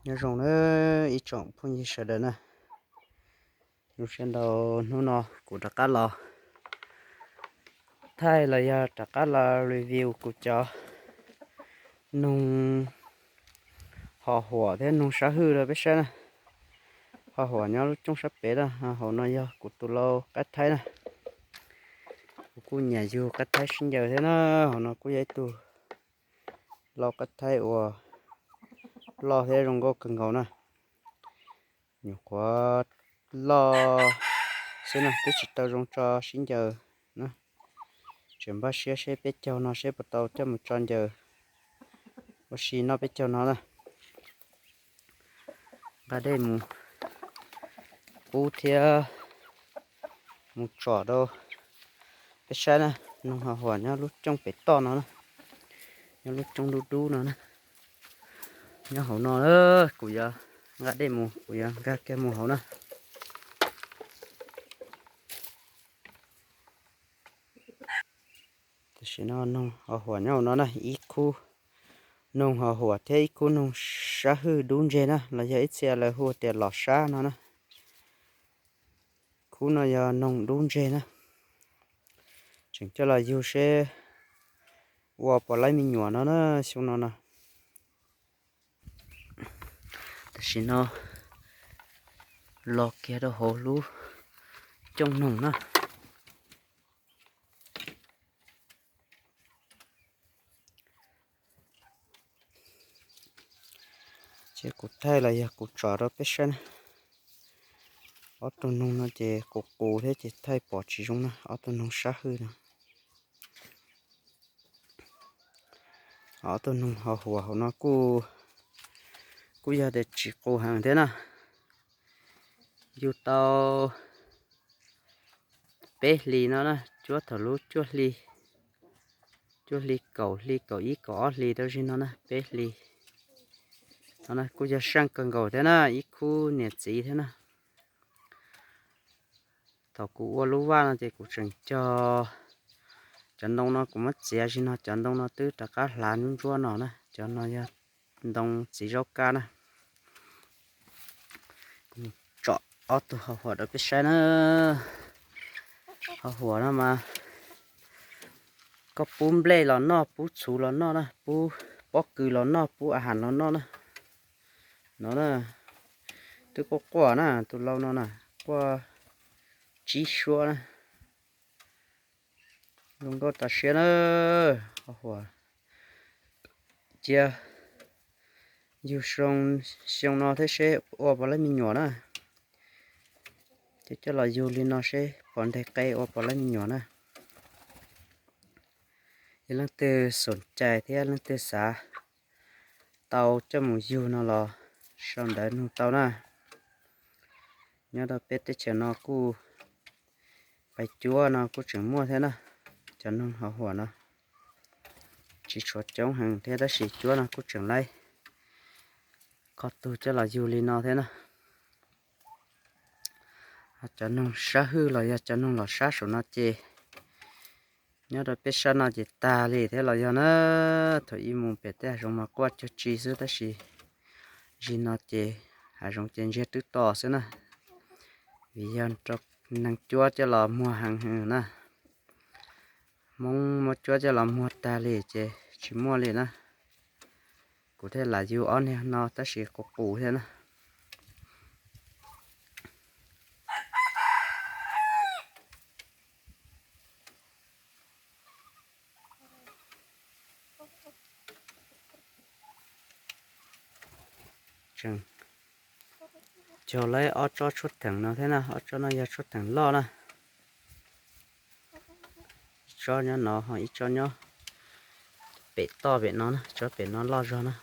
Nyob zoo nawb ib tsoom phooj ywg sawv daws na. Zoo siab ntau hnub no kuv rov qab los thaij los yog rov qab los review kuv cov noog ho huam thiab noog sab hwj rau peb saib na. Ho huam nyob lub cooj sab pem na, hauv no yog kuv tus lau qaib thaib na. Kuv kuj nyiam yug qaib thaib sib ncaws thiab na. Hauv no kuj yog ib tug lau qaib thaib uas loj thiab zoo nkauj kawg nkaus na. Nyuam qhuav loj xwb no twb tsis tau zoo tso sib ncaws na. Tseem npaj siab seb peb caug no seb puas tau coj mus tso ncaws ua si noj peb caug no na. Nqa dej mus pub thiab mus tsom rau peb saib na. Noog ho huam nyob lub cooj pem toj no na, nyob lub cooj dub dub no na. Nyob hauv no kuv yuav nqa dej mus, kuv yuav nkag kiag mus hauv na. Tam sim no noog ho huam nyob hauv no na, ib khub noog ho huam thiab ib khub noog sab hwj dub ntseg na, los yog ib txhia lawv hu tias los sab no na. Khub no yog noog dub ntseg na. Tseem coj los yug seb ua puas laib me nyuam no na xyoo no no. Tam sim no los kiag rau hauv lub cooj noog na. Ces kuv thaij los yog kuv tsom rau peb saib na. Ob tug noog no ces qus qus thiab ces thaij pom tsis zoo na, ob tug noog sab hwj no. Ob tug noog ho huam hauv no kuj, kuj yog tias tsis qus heev thiab na. Yug tau peb hlis no na, cuab thaum lub cuaj hli, cuaj hli kaum hli kaum ib kaum ob hlis rau zig no na, peb hlis no na. Kuj yog seej kawg nkaus thiab na, ib khub niam txiv thiab na. Thaum kuv ua lub vaj no ces kuv tseem cog cov ntoo no, kuv muab txiav zig no, cov ntoo no twb rov qab hlav ntsuab ntsuab no na. Cov no yog ntoo txiv zaub kab na. Kuv tsom ob tug ho huam rau peb saib na. Ho huam no mas koj pub nplej los noj, pub txhuv los noj na, pub pob kws los noj, pub a has los noj na. No na, twb quaj quaj na, tus lau no na, quaj tsib suab na. Zoo nkauj tas siab na. Ho huam cia yug xyoo no thiab seb ua puas laib me nyuam na. Ces coj los yug li no seb puas nteg qe ua puas laib me nyuam na. Yog leej twg xoom cai thiab leej twg xav tau coj mus yug no los sau ntawv nug tau na. Nyob rau peb teb chaws no kuj pais cuab no kuj tseem muaj thiab na. Cov noog ho huam no tsis tshua coob heev thiab tab sis cuab no kuj tseem laib qhov tug coj los yug li no thiab na. Cov noog sab hwj los yog cov noog los sab saum no ces nyob rau peb sab no ces tag li thiab los yog na. Thaum ib mus pem tej hav zoov mas quaj cuag tsi xwb tab sis zig no ces hav zoov ces ntsiag twb to xwb na. Vim yog rau neeg cuab coj los muag heev heev na. Hmoob muab cuab coj los muag tag li ces tsis muaj li na. Kuv thiaj lam yug ob niag no tab sis qus qus thiab na. Tseem cog lawm ob tsob tshuaj theem no thiab na, ob tsob no yog tshuaj theem loj na. Ib tsob nyob no ho ib tsob nyob pem toj pem no na, tsob pem no loj zog na.